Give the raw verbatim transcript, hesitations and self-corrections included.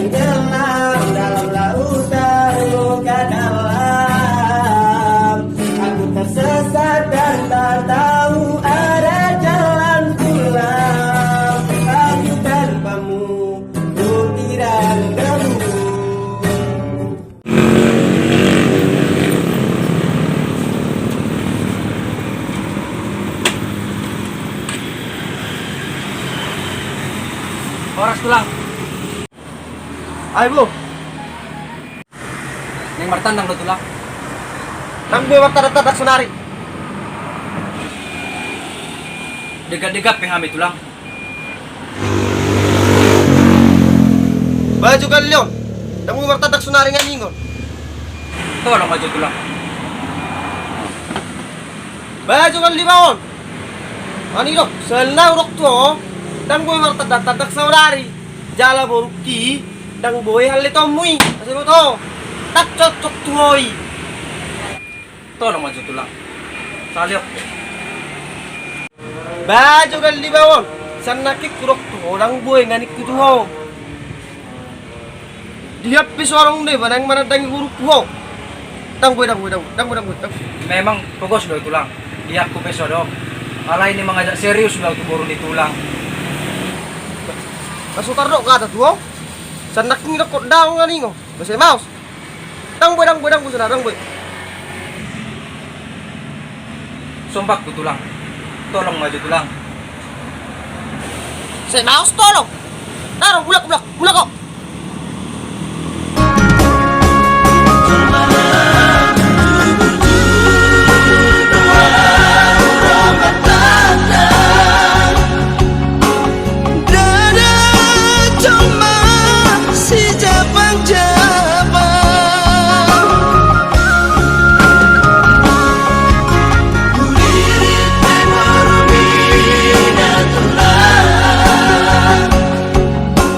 Tenggelam dalam lautan luka dalam. Aku tersesat dan tak tahu arah jalan pulang. Aku tanpamu, putih dan debu. Horas, Tulang. Ai, Bro. Naeng martandang do, Tulang. Ndang boi martandang-tandang saonari. Degat-degat pe hami, Tulang. Bahen jo gallon. Ndang boi martandang saonari nga ningon. Tolong ma jo, Tulang. Bahen jo gallon, Bang. Ani do, sel na hudok tu ho, ndang boi martandang-tandang saonari. Jala borungki, ndang boi halletonmu i. Asa do ho. Ndang cocok tu ho i. Tolong ma jo, Tulang. Saliok. Bahen jo gallon, Bang. Sian nangkin hudok tu ho, ndang boi nga ningku tu ho. Dian pe so adong deba naeng manandangi borungku ho. Ndang boi, ndang boi, ndang boi, ndang boi, ndang boi, ndang boi. Memang pogos do i, Tulang. Dianku pe so adong. Alai ni mangajak serius do au tu boru ni Tulang. Na so tardok hata tu ho. Sian nangkin hudok ho ndang nga ningon. Masa maos. Ndang boi, ndang boi, ndang boi, saonari ndang boi. Sombakku, Tulang. Tolong ma jo, Tulang. Sai maos tolong. Ndang, mulak, mulak, mulak ho.